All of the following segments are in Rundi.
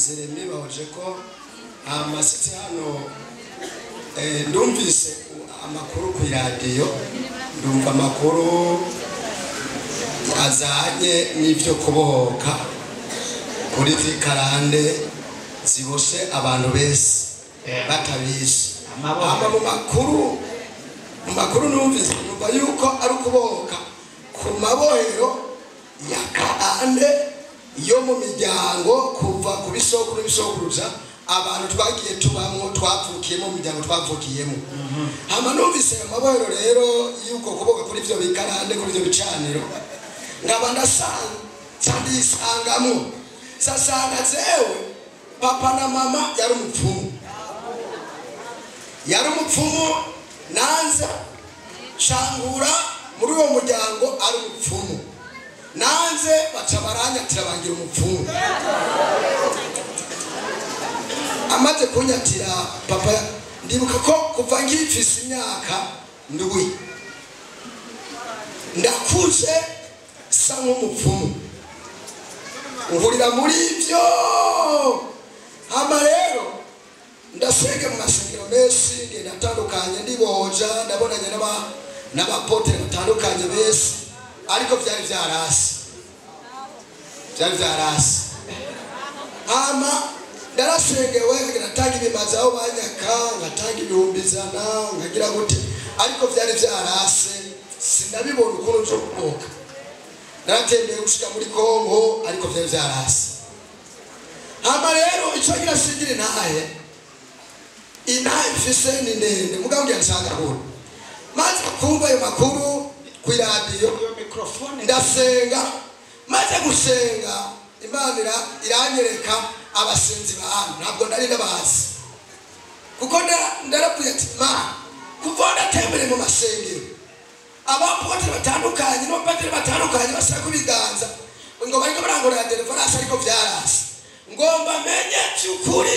Jeremy bahoje ko amasitse hano. Ndumvise amakuru ku iradiyo, ndumva amakuru azanye n'ibyo kubohoka kuri zikarande ziboshe abantu bese batabizi. Ama mu makuru numvise, numva yuko ari ukubohoka ku mabohero ya karande yo mu miryango, kuva ku bisokuru n'ibisokuruza, abantu twagiye tubamwo, twavukiyemo, mu miryango twavukiyemo. Hama numvise ayo mabohero rero yuko kuboka kuri ivyo bikarande, kuri ivyo bicaniro, nkaba ndasanga ndisangamo. Sasanga zewe papa na mama yari umupfumu, yari umupfumu. Nanze shangura muri uwo muryango ari umupfumu, nanze baca baranyatira, bangira umupfumu. Amaze kunyatira papa, ndibuka ko kuva ngifise imyaka 7 ndakuze sa nk'umupfumu, nkurira muri ibyo. Hama rero ndasenge mu masengero menshi, ngenda atandukanye, ndiboja, ndabonanye n'abapotere batandukanye benshi, ariko byari byarasi, byari byarasi. Hama ndarasengewe, ngatanga ibimazi aho banyaka, ngatanga 100,000, nkagira gute, ariko byari byarase, sinabibona ukuntu nzo kuboka. Naratembeye gushika muri Kongo, ariko byari byarase. Hama rero icyo ngira singire ntahe, intahe mfise ni ndende, mugabo ngira nsanga hano maze kumva ayo makuru ku iradiyo. Iyo mikrofone. Ndasenga. Maze gusenga, Imana iranyereka abasenzi ba hano. Ntabwo nari ndabazi, kuko ndaravuye ati: "Ma, kuva ndatembereye mu masengero, abapotere batandukanye n'abapadiri batandukanye basaba ibiganza ngo bariko barangorera deliverance, ariko vyarasi, ngomba menye by'ukuri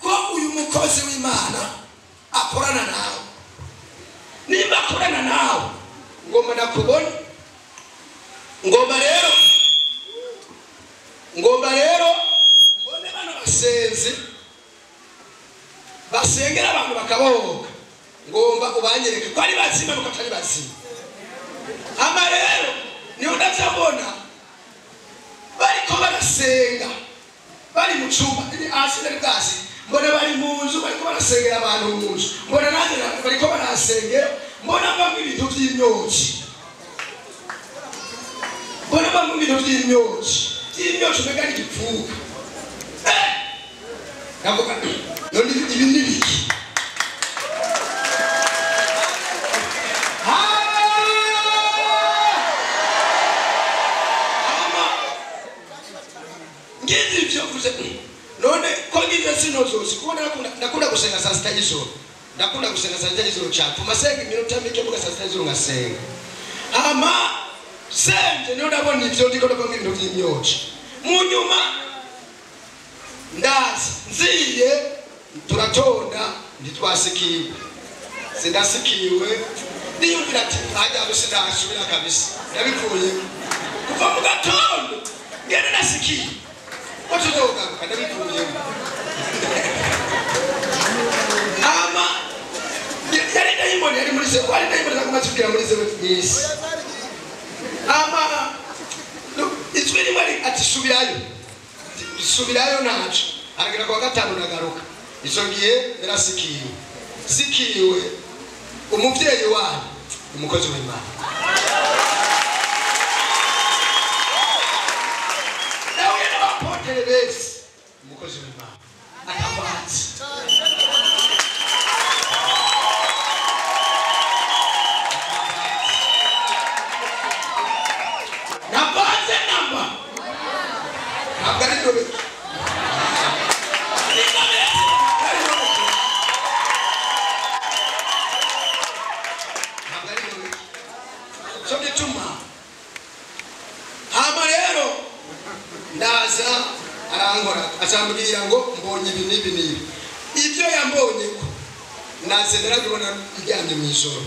ko uyu mukozi w'Imana akorana nawe. Nimba akorana nawe, ngomba ndakubona. Ngomba rero mbone bano basenzi basengera abantu bakabohoka, ngomba ubanyereke ko ari bazima nuko atari bazima." Ama rero niho ndavyabona bariko barasenga, bari mu cumba hasi nari bwasi, mbona bari mu nzu, bariko barasengera abantu mu nzu, mbona nanjye bariko barasengera, mbona bamwe ibintu vy'imyotsi, mbona bamwe ibintu vy'imyotsi umenga ni igipfuka. Ndavuga: "None ibi ni biki?" Hama ngize ivyo mvuze, none ko ngize sinozosi, kuko ndakunda gusenga saa 6 y'ijoro, ndakunda gusenga saa 6 y'ijoro cyane, masenga iminota mike, mvuga saa 6 y'ijoro ngasenga. Hama senze niyo ndabona ivyo, ndiko ndabona ibintu vy'imyotsi. Mu nyuma ndazi nziye, turatonda, ntitwasikiwe, sindasikiwe. Ndiyumvira ati: "Hajya sindasubira kabisa, ndabivuye kuva mu gatondo ngene nasikiye ko tuzogaruka, ndabivuyemo." Ama yari dayimoni yari muri zewe, wari dayimoni zaguma zibwira muri zewe nyinshi. Ama ijwi rimwe ati: "Subirayo, subirayo ntaco." Aragera kuwa gatanu ndagaruka, ico gihe yarasikiwe, sikiwe. Umuvyeyi wanyu umukozi w'Imana nawe n'abapotere bese, umukozi w'Imana akavanze. Navanze namba, ntabwo ari ndobe. Ntabwo ari ndobe. Cyo gituma hama rero ndaza, arankora, acambwira ngo mbonye ibi n'ibi n'ibi. Ibyo yambonye ko naze narabibona ndyamye mu ijoro.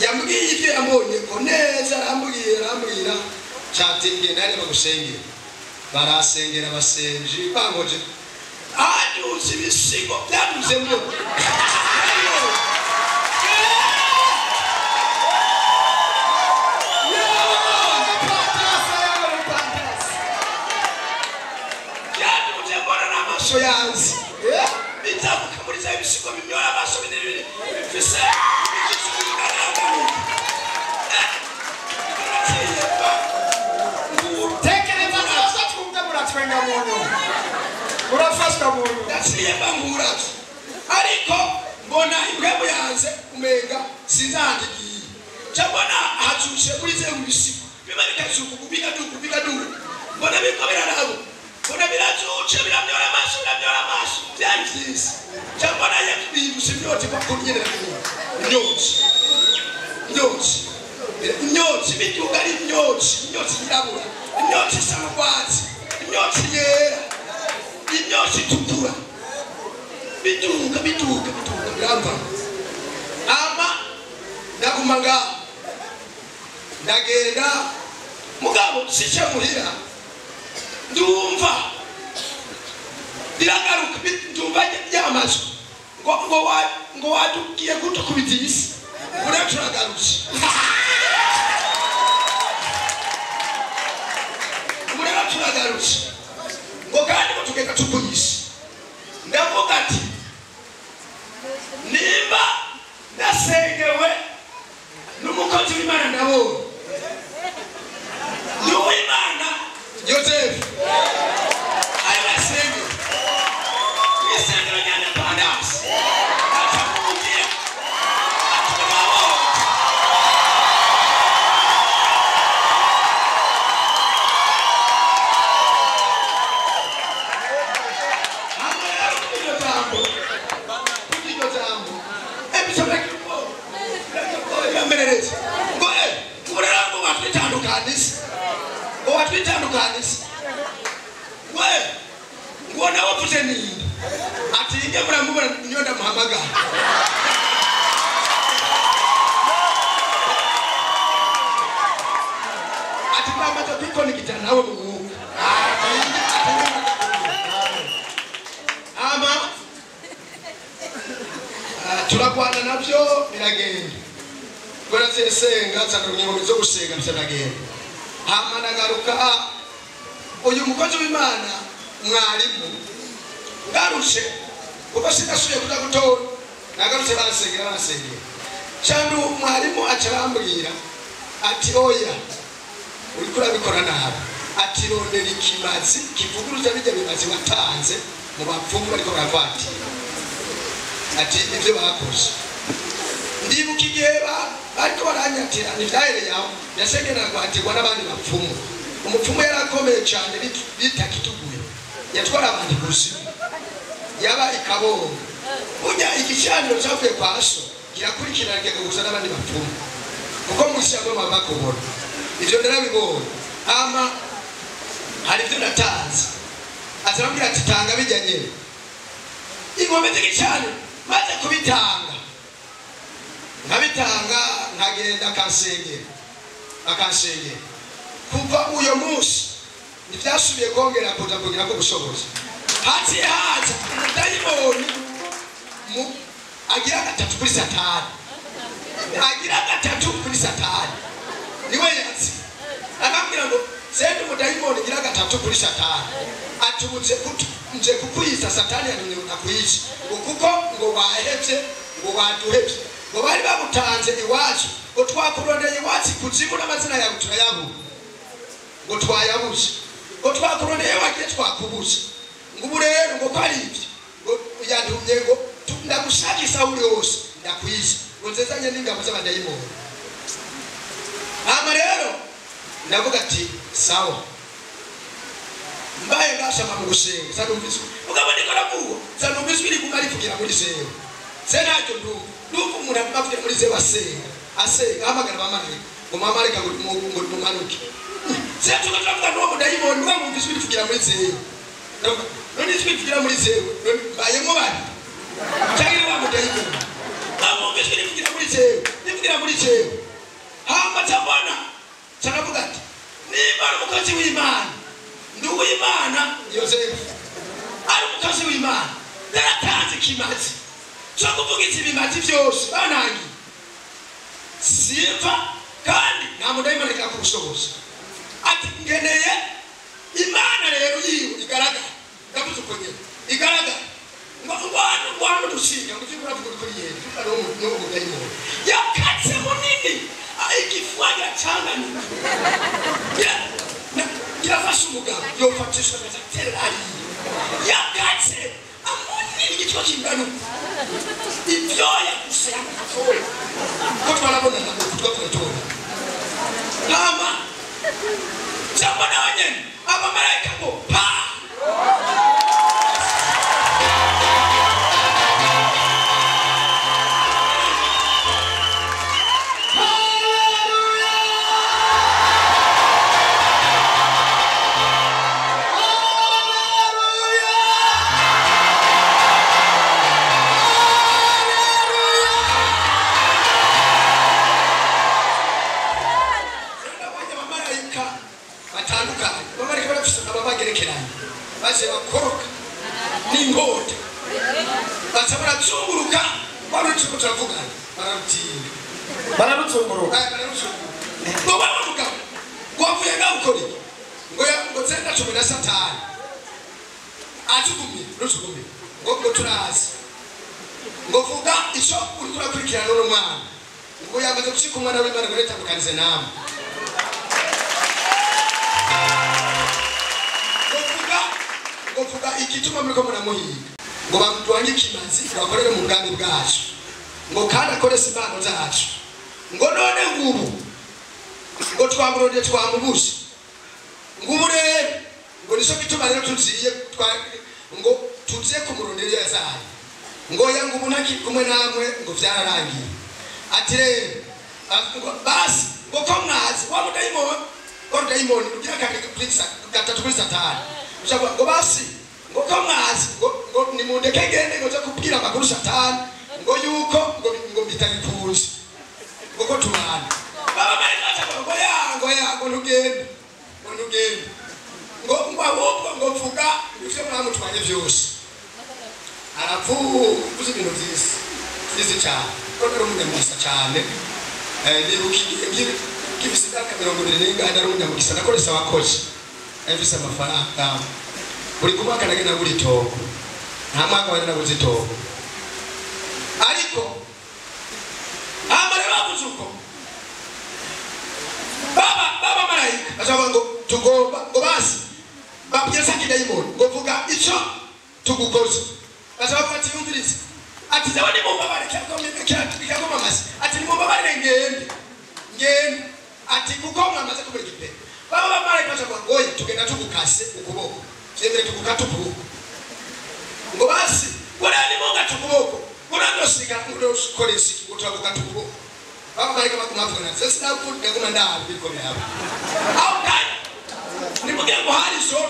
Yambwiye ibyo yambonye ko neza, arambwira cati: "Genda hariya bagusengere." Barasengera abasenji bangoje aduze ibisigo byaduzemo. Byaduze mbona n'amaso yanze. Bizamuka muri za bisigo bimyora amaso binini bifise urafashwa muntu ndaciye mbangura ariko mbona imbwebo yanze umenga sinzandigiye cyabona hacushe muri ze mubisigo biba bikazuka bigaduka bigaduka mbona biko birarabo mbona biracuce biramyora amaso biramyora amaso byari byiza cyabona yabibuse imyotsi kwa kunyerera imyotsi imyotsi imyotsi biduka ari imyotsi imyotsi yirabura imyotsi isa n'urwatsi imyotsi yera imyotsi itukura biduka biduka biduka biramva ama ndaguma ngaho ndagenda mugabo sice muhira ndumva biragaruka ndumva byamazu ngo ngo wa ngo wadukiye gutukubita isi uraturagaruka muratugaruka ngo kandi ngo tugenda tukuyisi ndavuga ati nimba nasengewe n'umukozi w'Imana ndabonye n'uw'Imana Yosefu ari basengewe isengero rya Independence atamubwira ati turagwana nabyo biragenda senga nzana zo gusenga biragenda hama nagaruka uyu mukozi w'Imana mwarimu ngarutse kuko sinasubiye kuja gutora nagarutse barasengera barasengera cyane mwarimu aca arambwira ati oya uriko urabikora nabi ati rondera ikimazi kivuguruza bijya bimazi watanze mu bapfumu bariko baravatira ati ibyo bakoze ndibuka igihe bariko baranyatira ntivyahereye aho yasengera kwatirwa n'abandi bapfumu umupfumu yarakomeye cyane bita Kituguye yatwara abantu kuzimu yaba ikabongo burya igicaniro cyavuye kwa so kirakurikirana kikaguza n'abandi bapfumu kuko mushyiramo bakubona ivyo narabibonye ama hari ibyo natanze azarambwira ati tanga bijya nyene ingombe z'igicaniro maze kubitanga nkabitanga nkagenda akansengera akansengera kuva uyo munsi ntibyasubiye kongera kuza kugira ko bushobozi haciye haza umudayimoni agira gatatu kuri Satani agira gatatu kuri Satani niwe yatsi akambwira ngo sende umudayimoni agira gatatu kuri Satani atubutse nje kukuyita Satani yantumye nakwica kuko ngo wahevye ngo waduhevye ngo bari bagutanze iwacu ngo twakurondeye iwacu kuzimu n'amazina yawe turayabura ngo twayabuze ngo twakurondeye wagiye twakubuze ngo ubu rero ngo ko ari ibyo ngo yantumye ngo ndagushakisha aho uri hose ndakwica ngo nzezanye n'ingabo z'abadayimoni hama rero ndavuga ati sawa mbaye ngashaka mu gusenga sanumviswe mugabo niko navuga sanumviswe iri guma rivugira muri zewe se ntacyo ndumva ndumva umuntu avugira muri zewe asenga asenga ahamagara abamarayika ngo mamarayika ngo mumanuke se tuko turavuga n'uwo mudayimoni mugabo mwumva ijwi rivugira muri zewe none ijwi rivugira muri zewe mbayemo bari cyangwa wa mudayimoni mwumva ijwi rivugira muri zewe rivugira muri zewe hama cyabona cyaravuga ati nimba ari umukozi w'Imana Ndi uw'Imana Yozefu ari umukozi w'Imana naratanze ikimazi cyo kuvugiza ibimazi byose banangiye simva kandi nta mudayimoni ku bushobozi ati ngeneye Imana rero yiwe igaragara ndavuze uko nyene igaragara ngo hano dushinga ngo ivyo uravuga ko yera tukari n'umudayimoni yakatse munini igifua cyanganyika kirafashe umugabo yofatisha agatera ariye yakatse amunini igitwa kingana ibyoya gusa yakatoye ko twarabonana twakotora hama cyangwa nawe nyene abamarayika ngo pa baje bakoroka n'inkota baca barazunguruka barutse turavugana bararutinda bararuzunguruka ngo bavuga ngo avuye ngaho ukora iki ngo ngo tsenda cumi na satani atugumye rutugumye ngo turazi ngo vuga ico uriko urakurikirana n'uno mwana ngo yamaze gushika umwana w'Imana ngo yitandukanize namwe ngo igituma muriko muramuhiga ngo bamutwanye ikimazi bakorere mu bwami bwacu ngo kandi akoreshe impano zacu ngo none ngubu ngo twamurondeye twamubuze ngubu rero ngo nico gituma rero tuziye ngo tuziye kumurondera iyo yazaye ngo ya ngubu ntakiri kumwe namwe ngo vyararangiye ati rero basi ngo ko mwazi wa mudayimoni wa mudayimoni ugira kabiri kuri gatatu kuri satani ngo basi ngo ko mwazi ngo nimundeke ngende ngo nze kubwira amakuru satani ngo yuko ngo bitagikunze ngo ko tubana baba marayika ngo ya ngo ya ngo ntugende ngo ntugende ngo ahubwo ngo mvuga ivyo mwamutwaye vyose arapfuza ibintu vyisi vyisi cyane ko nari umunyamugisa cyane nibuka igihe ngifise imyaka 20 nari umunyamugisa nakoresha abakozi mfise amafaranga buri ku mwaka nagenda ngura itongo nta mwaka wari naguze itongo ariko amare bavuze uko baba marayika bazavuga ngo tugomba ngo basi babwira sakidayimoni ngo vuga ico tugukoze bazavuga ati yumvirize ati jewe nimumbabare cyangwa ati nimumbabare ngende ngende ati kuko mwamaze kumurika imbere baba marayika bazavuga ngo oya tugenda tugukase ukuboko vyemere tugukata ukuboko ngo basi buriya nimungata ukuboko unandosika unokoresha iki ngo turagukata ukuboko baba marayika baguma bavugana nze sinakunda ndaguma ndaba biriko biraba aho kandi nimubwire ngo hari ijoro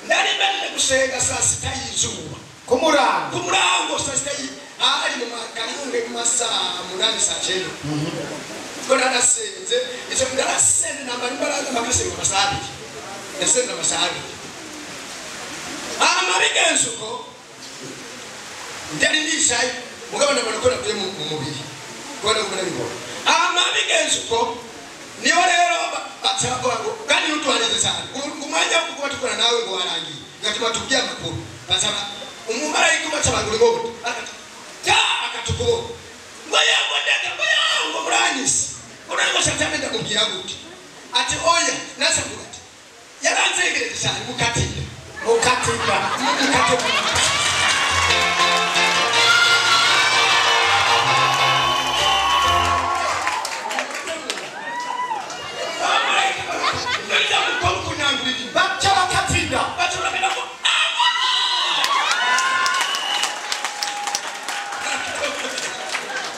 nari mbejeje gusenga saa sita y'izuba ku murango saa sita hari mu makarunge mu masaha 8 saa 9 ngo narasenze ico ndarasenze nambara imbaraga mpaka amasaha abiri ndasenze amasaha abiri hama bigenze uko ndari nicaye mugabo ndabona ko navuye mu mubiri kubona ko nabibona hama bigenze uko niho rero baca bavuga ngo kandi ntutuharize cyane umwanya wo kuba tukora nawe ngo warangiye bigatuma tubwiye amakuru baca umumarayika ubaca bangura inkota akata akata ukuboko ngo yego ndeka ngo yango muranyise ngo satani ndamubwira gute ati oya nasavuga ati yaranzegereje cyane mukatinda mukatinda mukate baca bakatinda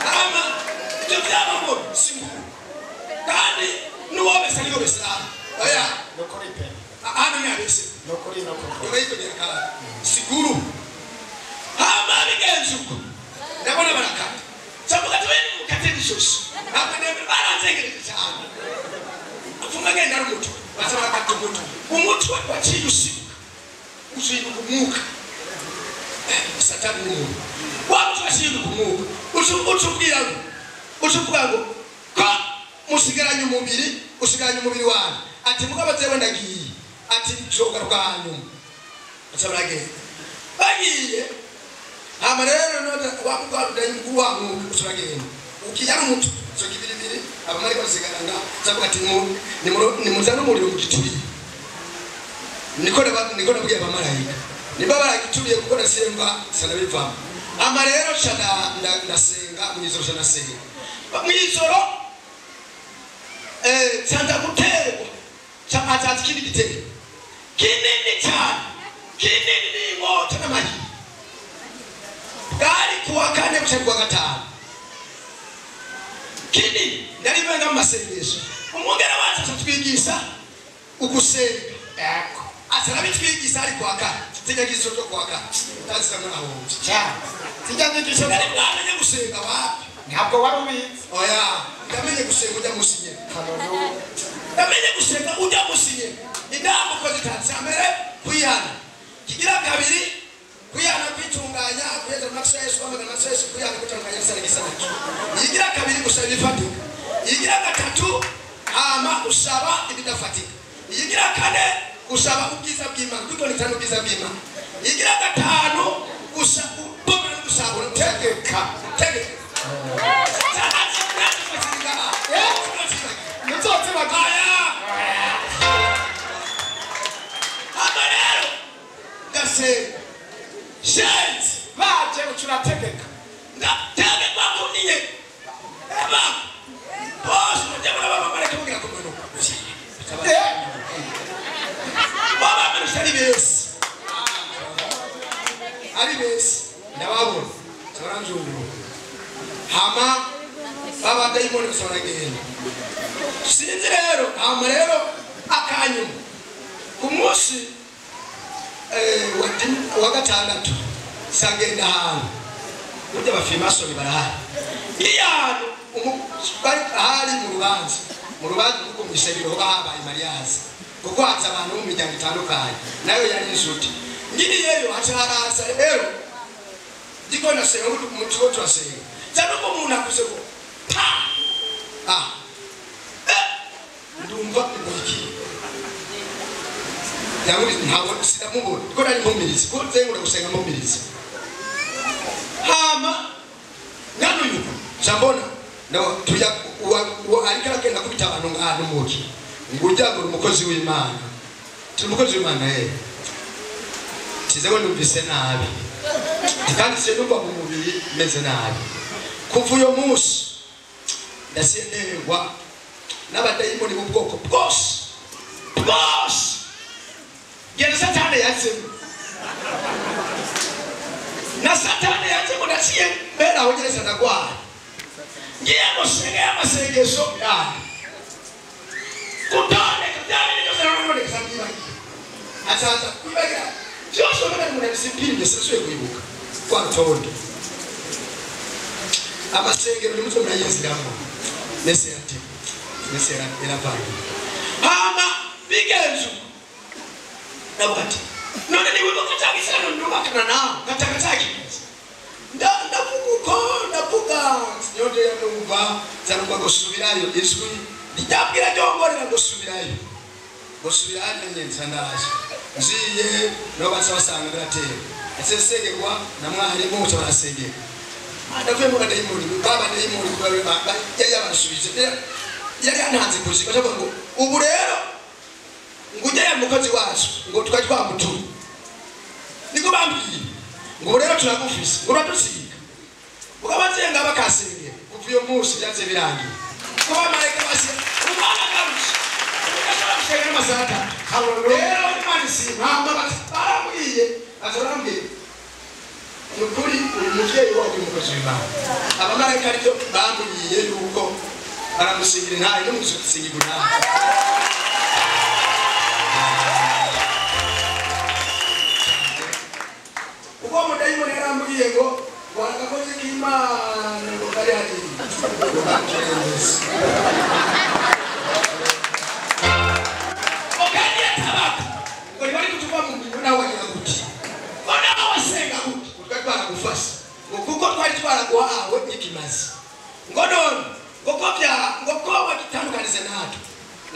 ama ibyo byabamo si nkuru kandi n'uwobesa niyobesa oya nukuri pe hano ntiyabese nukuri nukuri yobayikongera kandi siguru hama bigenze uko ndabona barakata cavuga ati we nimukate n'ijosi ntabwo nemera baranzengereje cyane apfuma agenda ari umutwe Baca barakata umutwe. Umutwe waciye usibuka. Uciye umwuka. Satani ni umuntu. Wa mutwe waciye umwuka. Ucubwira ngo ucuvuga ngo ko musigaranye umubiri, usigaranye umubiri wawe. Ati mugabo jewe ndagiye. Ati nzogaruka hanyuma. Baca baragenda. Bagiye. Hama rero none wa mugabo ndayimukuru wa mwuka ucuragenda. Ukiyara umutwe soka ibiribiri abamarika basigara nga zavuga ati nimuzane umuriro mugituriye. Niko nabwiye abamarayika. Niba baragituriye kuko nasemba sanabivamo. Hama rero ca ndasenga mw'ijoro ca ndasenga. Mw'ijoro ca ndaguterwa ca azaza ikindi gitero kinini cyane kinini n'inkota n'amahiri. Bwari kuwa kane guca kuwa gatanu. Kinini nari mbenga mu masengesho. Umwungere wacu atwigisha ugusenga. Ego. Atarabitwigisha ari kuwa kane. Zijya giso cyo kuwa kane. Utazira muri aho. Cyane. Zijya nyigisho nari bwamenye gusenga wapi? Ntabwo wari ubizi. Oya, ndamenye gusenga ujya musinye. Haleluya. Ndamenye gusenga ujya musinye. Inama uko zitatse mbere kwihana. Kigira kabiri kwihana kwitunganya kweza mu nafsi Yesu kwamagana nafsi Yesu kwihana kwitunganya sana gisana. Yigira kabiri gusaba ibifatika. Yigira gatatu hama usaba ibidafatika. Yigira kane usaba ubwiza bw'Imana kwibonekana ubwiza bw'Imana. Yigira gatanu usaba ubona gusabura Tegeka. Tegeka. Hama rero ndasenga. Shenzi Baje ucurategeka. ndategeka kunye. Eba. Bose mujye muraba bamareka mugira kumanuka. Baba manusha ari besi. Ari besi. Ndababona. Baranzunguruka. Hama baba dayimoni baragenda. Sinzi rero, hama rero akanyuma. Ku munsi wa gatandatu sangenda ahantu. Burya abafimasoni barahari. Iyo ahantu bari ahari mu rubanza. Mu rubanza kuko mu isengero hoba habaye mariage. Kuko haza abantu bo mu miryango itandukanye. Nayo yari inshuti. Ngiriyeyo haca haraza rero. Ndiko nasenga mu tuwo turasenga. Cyane ko umuntu akuze ko pa! Ah. Ndumva ngiki. Yamuri ntabwo sinamubona. Kuko nari mpumiriza. Kuko nzengura gusenga mpumiriza. Hama nanuyu jambona no tuya ariko aragenda kubita abantu ngahantu muki. Ngujya ngo umukozi w'Imana. Turi umukozi w'Imana Tize ngo numvise nabi. Kandi se numva mu mubiri meze nabi. Kuva uyo munsi ndasenderwa n'abadayimoni b'ubwoko bwose. Bwose. Genda Satani yatsemo. Na Satani yatsemo ndaciye mbere aho gereza ndagwara. Ngiye gusenga amasengesho yanjye. Kutondeka bya bintu byose naraboneka sandibagiye. Azaza kwibagira byose ubona umuntu discipline sinasubiye kwibuka. Kwa rutonde. Amasengero nimutwe murayinziramo. Mese ati mese yaravaye. Hama bigenzu. Ndavuga ati none niwibuka cyagisano ndubakana nawe gataka cyakizi. Ndavuga uko ndavuga sinyote yanumva zanumva gusubirayo ijwi ryabwira ryongorera gusubirayo. Gusubirayo nyenza ndaje. Njiye no baca basanga biratera. Ese sengerwa na mwarimu uca barasengera. Ndavuye mu badayimoni baba dayimoni yari yabasubije. Yari yantanze kushika cyangwa ngo ubu rero ngujya ya mukozi wacu ngo twari twamutuye. Niko bambwiye ngo rero turagufise uradusiga. Ukabazenga bakasengera kuva iyo munsi byanze birangiye. Kuba marayika basi umwana garutse. Ukashobora gusenga n'amasaha atatu. Rero Imana isimpamba barambwiye azarambwiye. Nukuri uyu muvyeyi wacu umukozi w'Imana. Abamarayika aribyo bambwiye yuko baramusingira intahe no musingira intahe. Ubwo mudayimoni yarambwiye ngo wagakoze k'Imana ngo kari hariya. Ngo bakirengeze.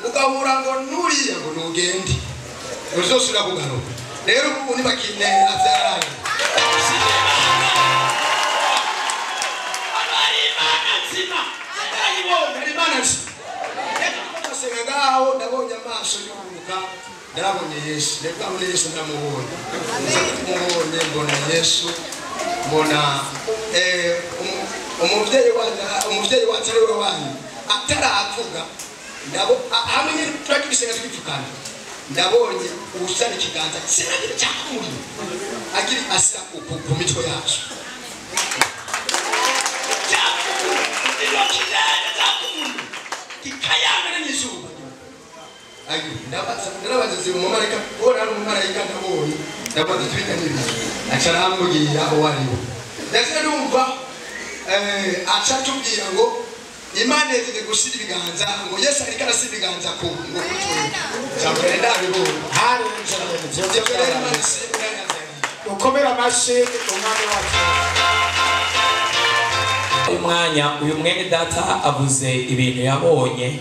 Ugahura ngo nuriya ngo nugende uzosubira kugaruka. Rero ubu ntibakinera vyaraye. Imana nzima. Ndasenga ngaho ndabonye amaso y'uburuka, ndabonye Yesu. Ndabonye Yesu, ndamubonye. Ndamubonye, mbona Yesu, mbona umuvyeyi wanyu, umuvyeyi wacu ari we wanyu ataravuga. Ndabo hamwe nyine turagisenga twipfukana, ndabonye usana ikiganza sinagira cyakumuriro agira asira ku mitwe yacu. Kikayangana n'izuba. Ndabaza umumarayika, ubona hari umumarayika ndabonye, ndabaza tubika n'ibintu aca arambwira uwo ari we. Ndetse numva aca atubwira ngo Imana yagiye gushyira ibiganza, ngo Yesu ariko arashyira ibiganza ku ngo kuri twebwe. Cyangwa ndabibonye. Hari Ibyo rero Imana ishimwe yanzaniye. Ukomera amashyi umwami wacu. Uyu mwanya uyu mwene data avuze ibintu yabonye,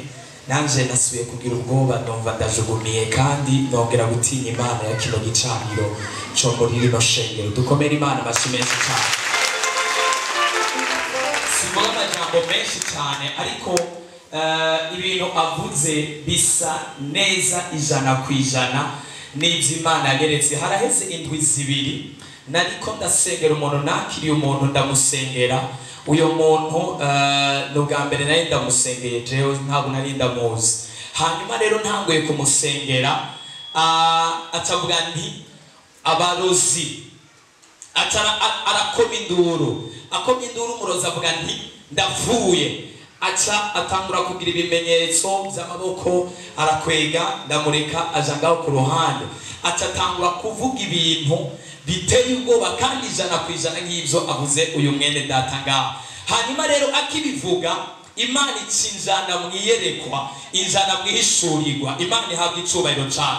nanje nasubiye kugira ubwoba, ndumva ndajugumiye kandi nongera gutinya Imana ya kino gicaniro cyo muri rino shengero. Dukomere Imana amashyi menshi cyane. Simvuga amajambo menshi cyane, ariko ibintu avuze bisa neza 100% n'ibyo Imana yageretse. Haraheze indwi 2 nariko ndasengera umuntu, nakiriye umuntu ndamusengera. Uyo muntu ni ubwa mbere nari ndamusengeye, jewe ntabwo nari ndamuzi. Hanyuma rero ntanguye kumusengera, acavuga nti abarozi, arakoma induru, akomye induru umurozi avuga nti ndapfuye. Aca atangura kugira ibimenyetso by'amaboko, arakwega, ndamureka aja ngaho ku ruhande. Aca atangura kuvuga ibintu biteye ubwoba kandi 100% nk'ibyo avuze uyu mwene data ngaha. Hanyuma rero akibivuga, Imana icinjana mwiyerekwa, injana mwihishurirwa. Imana ihabwa icubahiro cyane.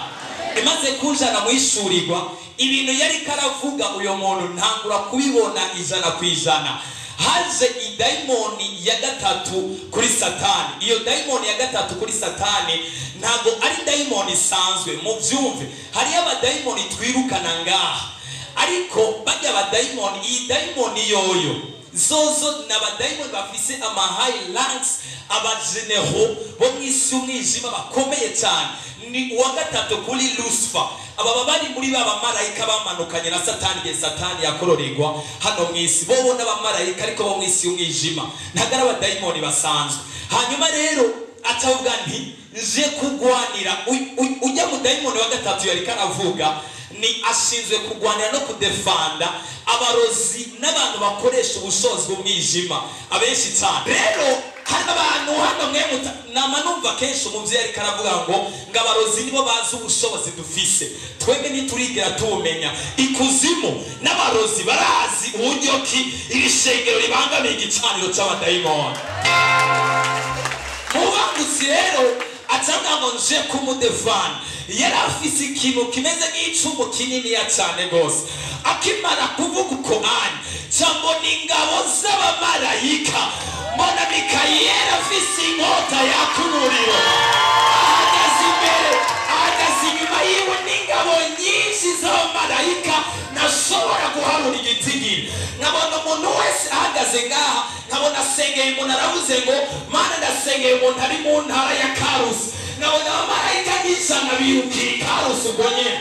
Imaze kunjana mwihishurirwa, ibintu yari karavuga uyo muntu ntangura kubibona 100%. Haje idayimoni ya gatatu kuri Satani. Iyo dayimoni ya gatatu kuri Satani ntago ari dayimoni isanzwe, muvyumve. Hariyo abadayimoni twirukana ngaha, ariko bajya abadayimoni, iyi dayimoni yoyo zozo ni abadayimoni bafise ama high ranks, abajenero bo mw'isi y'umwijima bakomeye cyane. Ni uwa gatatu kuri Lucifer. Aba bari muri ba bamarayika bamanukanye na Satani igihe Satani yakororerwa hano mw'isi. Bo n'abamarayika ariko bo mw'isi y'umwijima, ntabwo ari abadayimoni basanzwe. Hanyuma rero atavuga nti nje kugwanira. Ujya mu dayimoni wa gatatu yari karavuga ni ashinzwe kugwanira no kudefanda abarozi n'abantu bakoresha ubushobozi bw'umwijima abenshi cyane. Rero hari abantu hano mwe nama numva kenshi umuvyeyi ariko aravuga ngo abarozi nibo bazi ubushobozi dufise, twebwe ntiturigera tubumenya. Ikuzimu n'abarozi barazi uburyo ki iri shengero ribangamiye igicaniro c'abadayimoni. Mubangutsi rero acavuga ngo nje kumudefana. Yari afise ikintu kimeze nk'icumu kininiya cyane rwose. Akimara kuvuga uko ani cyangwa ni ingabo z'abamarayika, mbona Mikayeli afise inkota yaka umuriro, ahagaze imbere, ahagaze inyuma yiwe n'ingabo nyinshi z'abamarayika ntashobora guharura igitigiri. Nkabona umuntu wese ahagaze ngaha, nkabona asengeye umuntu, aravuze ngo Mana ndasengeye umuntu ari mu ntara ya Karusi. Nkabona abamarayika nk'ijana birukiye i Karusi ubwo nyene.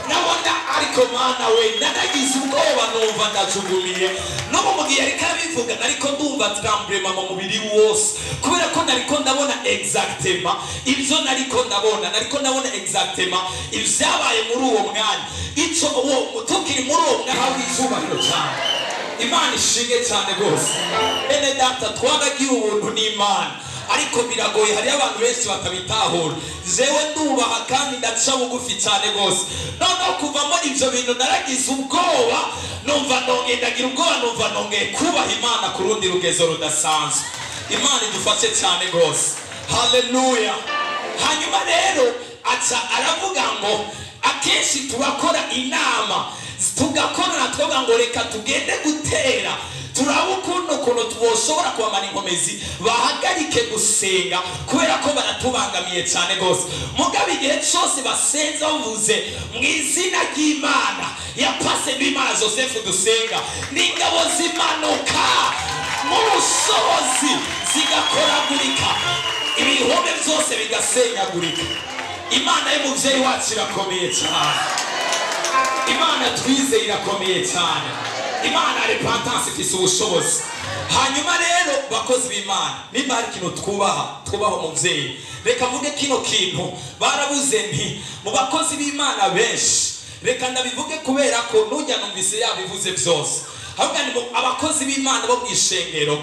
Nabona ariko Mana we, nanagize ubwoba numva ndajugumiye. No mu gihe ariko abivuga nariko ndumva tremblement mu mubiri wose, kubera ko nariko ndabona exactement ibyo nariko ndabona, nariko ndabona exactement ibyabaye muri uwo mwanya. Ico uwo tukiri muri uwo mwanya w'icubahiro cyane. Imana ishinge cyane rwose. Bene data, twaragiye ubuntu n'Imana, ariko biragoye, hariyo abantu benshi batabitahura. Jewe ndubaha kandi ndaca bugufi cyane rwose. Noneho kuva muri ibyo bintu naragize ubwoba, numva nongeye ndagira ubwoba, numva nongeye kubaha Imana ku rundi rugezo rudasanzwe. Imana idufashe cyane rwose. Haleluya. Hanyuma rero aca aravuga ngo akenshi tubakora inama, tugakorana twoga ngo reka tugende gutera, Turabe ukuntu twoshobora kubamara inkomezi bahagarike gusenga, kubera ko baratubangamiye cyane rwose. Mugabo igihe cyose basenza bavuze mu izina ry'Imana ya Pastor Imana Joseph dusenga, n'ingabo zimanuka mu bushobozi zigakoragurika, ibihome byose bigasenyagurika. Imana y'umuvyeyi wacu irakomeye cyane, Imana twize irakomeye cyane, Imana repentance ifise ubushobozi. Hanyuma rero bakozi b'Imana, nimba hari ikintu twubaha, twubaha umuvyeyi. Reka mvuge kino kintu, barabuze nti mu bakozi b'Imana benshi, reka ndabivuge kubera ko nujya numvise yabivuze byose. Ahubwo ni abakozi b'Imana bo mwishengero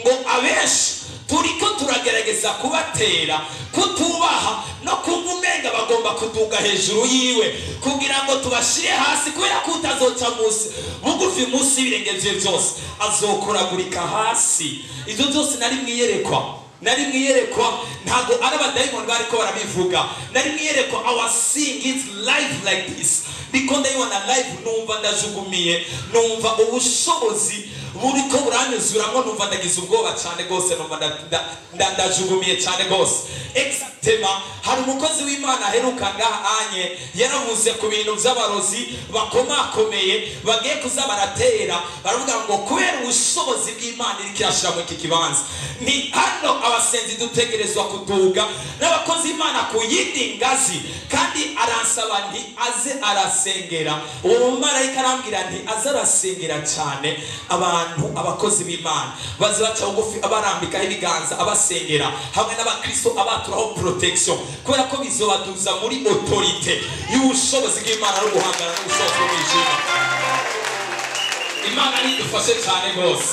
ngo abenshi turiko turagerageza kubatera kutubaha no kumva umenga bagomba kuduga hejuru yiwe kugira ngo tubashire hasi, kubera ko utazoca munsi bugufi munsi y'ibirenge vye byose azokoragurika hasi. Ivyo byose nari mwiyerekwa, nari mwiyerekwa, ntago ari abadayimoni bariko barabivuga, nari mwiyerekwa. I was seeing it live like this, ndiko ndayibona live, numva ndajugumiye, numva ubushobozi buriko buranyuzuramwo, numva ndagize ubwoba cyane rwose, numva ndajugumiye cyane rwose. Exactement, hari umukozi w'Imana aheruka ngaha anye yaravuze ku bintu by'abarozi bakomakomeye bagiye kuza baratera, baravuga ngo kubera ubushobozi bw'Imana iriko irashira muri iki kibanza, ni hano abasenzi dutegerezwa kuduga n'abakozi b'Imana ku yindi ngazi. Kandi aransaba nti aze arasengera, uwo mumarayika arambwira nti aze arasengera cyane abantu, abakozi b'Imana baze baca bugufi, abarambikaho ibiganza, abasengera hamwe n'abakristo, abaturaho protection, kubera ko bizobaduza muri autorité y'ubushobozi bw'Imana no guhangana n'ubushobozi bw'umwijima. Imana nidufashe cyane rwose.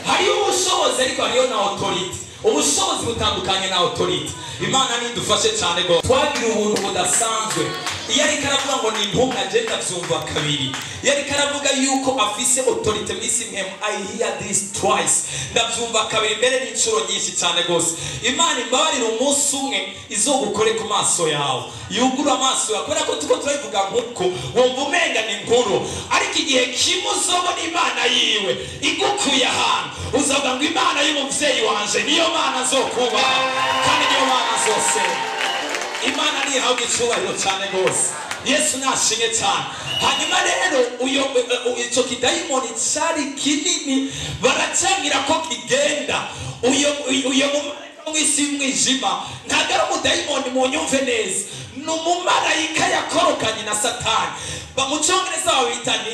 Hariyo ubushobozi ariko hariyo na autorité. Ubushobozi butandukanye na autorité. Imana nidufashe cyane rwose. Twagira ubuntu budasanzwe. Iyo ariko aravuga ngo ni intumwa, je ndavyumva kabiri. Iyo ariko aravuga yuko afise autorité mw'isi mpemu, I hear this twice, ndavyumva kabiri mbere n'inshuro nyinshi cyane rwose. Imana imbabarire, umunsi umwe izogukore ku maso yawe, yugura amaso yawe, kubera ko tuko turabivuga nkuko wumva umenga ni inkuru, ariko igihe kimwe uzobona Imana yiwe igukuye ahantu, uzavuga ngo Imana y'umuvyeyi wanje niyo Mana nzokubaha kandi niyo Mana nzosenga. Imana nihabwa icubahiro cyane rwose. Yesu nashimwe cyane. Hanyuma rero uyo ico kidayimoni cari kinini, baracangira ko kigenda. Uyo mumarayika mw'isi y'umwijima ntabwo ari umudayimoni, munyumve neza, ni umumarayika yakorokanye na Satani. Mu cyongereza babita ni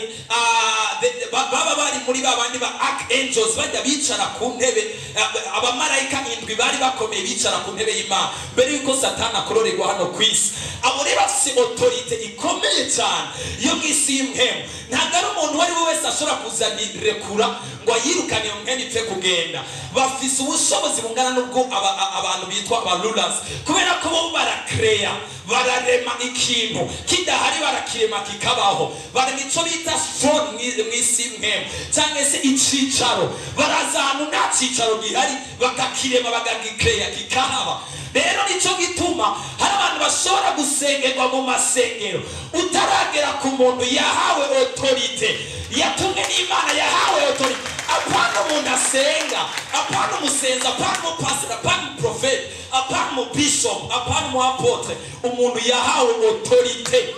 baba bari muri babandi ba archangels, bajya bicara ku ntebe, abamarayika indwi bari bakomeye bicara ku ntebe y'Imana mbere yuko Satani akororerwa hano ku isi. Abo rero bafise autorité ikomeye cyane yo mu isi y'impemu. Ntabwo ari umuntu uwo ari we wese ashobora kuzanirekura ngo ayirukane iyo mpemu ipfe kugenda. Bafise ubushobozi bungana n'ubwo abantu bitwa aba rulers, kubera ko bo barakreya, bararema ikintu kidahari, barakirema kikabaho. Barema ico bita throne mw'isi y'impemu, cyangwa se icicaro. Baraza ahantu nta cicaro gihari bakakirema, bakagikreya kikahaba. Rero nico gituma hari abantu bashobora gusengerwa mu masengero utaragera ku muntu yahawe autorité, yatumwe n'Imana, yahawe autorité. Apana umuntu asenga, apana umusenzi, apana umupasiteri, apana umuprofeti, apana umubishop, apana umuapotre, umuntu yahawe autorité.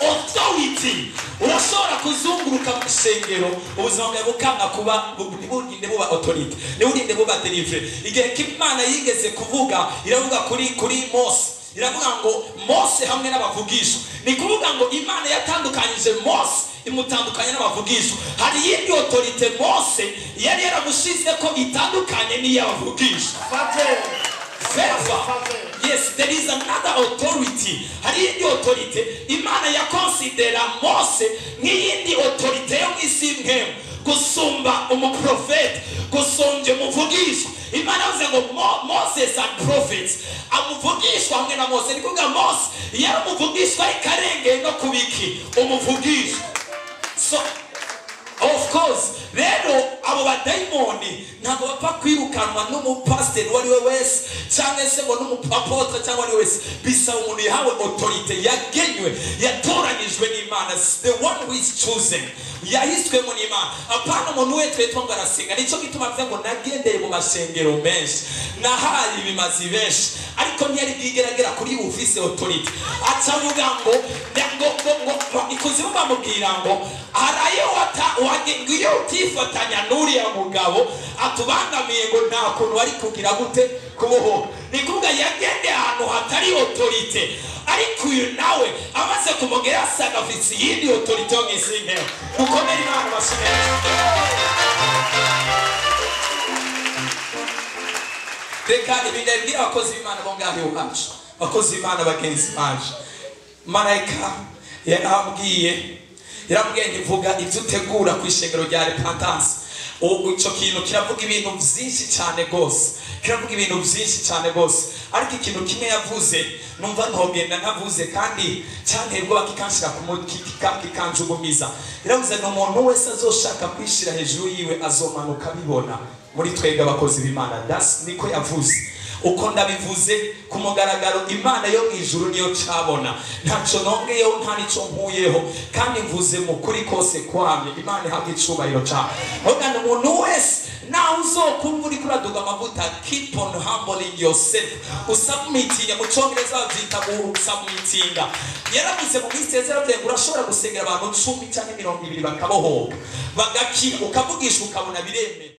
Authority. Urashobora kuzunguruka mu isengero ubuzima bwawe bukanga kuba, ntibuginde buba autorité, ntibuginde buba delivery. Igihe Imana yigeze kuvuga, iravuga kuri Mose, iravuga ngo Mose hamwe n'abavugishwa. Ni kuvuga ngo Imana yatandukanyije Mose, imutandukanye n'abavugishwa. Hari iyindi autorité Mose yari yaramushize ko itandukanye n'iy'abavugishwa. Favor. Yes, there is another authority. Hari iyindi autorité Imana yakonsidera Mose nk'iyindi autorité yo mw'isi y'impemu, gusumba umuprofeti, gusumbya umuvugishwa. Imana yavuze ngo Moses and prophets, amuvugishwa hamwe na Mose. Ni kuvuga Mose yari umuvugishwa ariko arengeye no kubiki umuvugishwa. So of course rero abo badayimoni ntabwo bapfa kwirukanwa n'umupasiteri uwo ari we wese, cyangwa se ngo n'umuapotre cyangwa ari we wese. Bisaba umuntu yahawe autorité, yagenywe, yatoranyijwe n'Imana, the one who is chosen. Yahiswemo n'Imana, apana umuntu we twetwa ngo arasenga. Nicyo gituma avuze ngo nagendeye mu masengero menshi, nahaye ibimazi benshi, ariko ntiyari bwigeragera kuri ufise authority. Aca avuga ngo ngo ikuzimu bamubwira ngo harayo ngo iyo utifatanya n'uriya mugabo atubangamiye, ngo nta kuntu wari kugira gute kubohoka. Ni kuvuga yagendeye ahantu hatari authority, ariko uyu nawe amaze kumugera asanga afite iyindi authority yo mw'isi nk'eyo. Mukomere Imana amashyi menshi. Reka ibi ndabibwira abakozi b'Imana bo ngaho iwacu, abakozi b'Imana bagenzi banje. Marayika yarambwiye ntivuga ibyo utegura ku ishengero rya Repentance. Ico kintu kiravuga ibintu byinshi cyane gose, kiravuga ibintu byinshi cyane gose, ariko ikintu kimwe yavuze numva ntogenda ntavuze, kandi cyanteye ubwoba kikanshira kikanjugumiza. Yaravuze ngo umuntu wese azoshaka kwishira hejuru yiwe azomanuka abibona. Muri twebwe abakozi b'Imana, das niko yavuze. Uko ndabivuze ku mugaragaro, Imana yo mu ijuru niyo cabona, ntaco nongeyeho nta nico nkuyeho, kandi mvuze mu kuri kose kwamye. Imana ihabwe icubahiro cane. Ahubwo umuntu wese nawe uzokumva uriko uraduga amavuta, keep on humbling yourself, usubmitinga. Mu congereza bavyita gusubmitinga. Yaravuze mu minsi yeze, yaravuze ngo urashobora gusengera abantu 10 canke 20 bakabohoka bagakira, ukavugisha ukabona biremera.